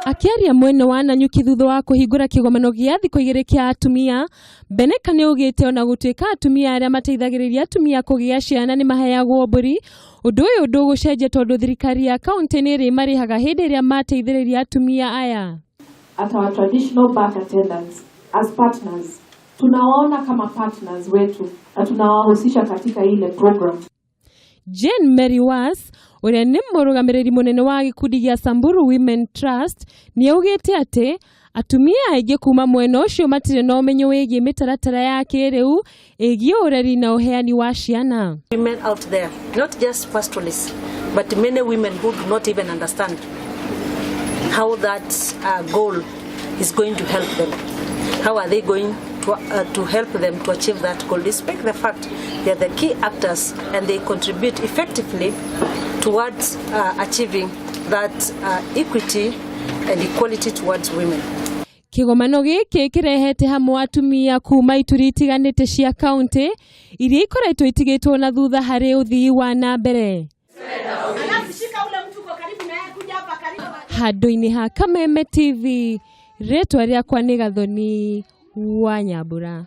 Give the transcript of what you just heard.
Akĩaria mwena wa Nanyuki thutha wa kũhingũra kĩgomano gĩa thikũ igĩrĩ kĩa atumia, Beneka nĩ augĩte ona gũtuĩka atumia arĩa mateithagĩrĩria atumia kũgĩa ciana nĩ maheagwo mbũri, ũndũ ũyũ ndũgũcenjia tondũ thirikari ya kaũntĩ nĩ ĩrĩmarĩhaga hĩndĩ ĩrĩa mateithĩrĩria atumia aya. At our traditional birth attendants as partners, tunawaona kama partners wetu na tunawahusisha katika ile program. Jane Mary Was ũrĩa nĩ mũrũgamĩrĩri mũnene wa gĩkundi gĩa Samburu Women Trust nĩ augĩte atĩ atumia aingĩ kuma mwena ũcio matirĩ na ũmenyo wĩgiĩ mĩtaratara ya kĩrĩu ĩgiĩ ũreri na ũheani wa ciana. Women out there, not just pastoralists, but many women who do not even understand how that goal is going to help them. How are they going to help them to achieve that goal, despite the fact they are the key actors and they contribute effectively towards achieving that equity and equality towards women. Kĩgomano gĩkĩ kĩrehete hamwe atumia kuma ituri itiganĩte cia kaũntĩ iria ikoretwo itigĩtwo na thutha harĩ ũthii wa na mbere. Handũ-inĩ ha Kameme TV, rĩtwa rĩakwa nĩ Gathoni wa Nyambura.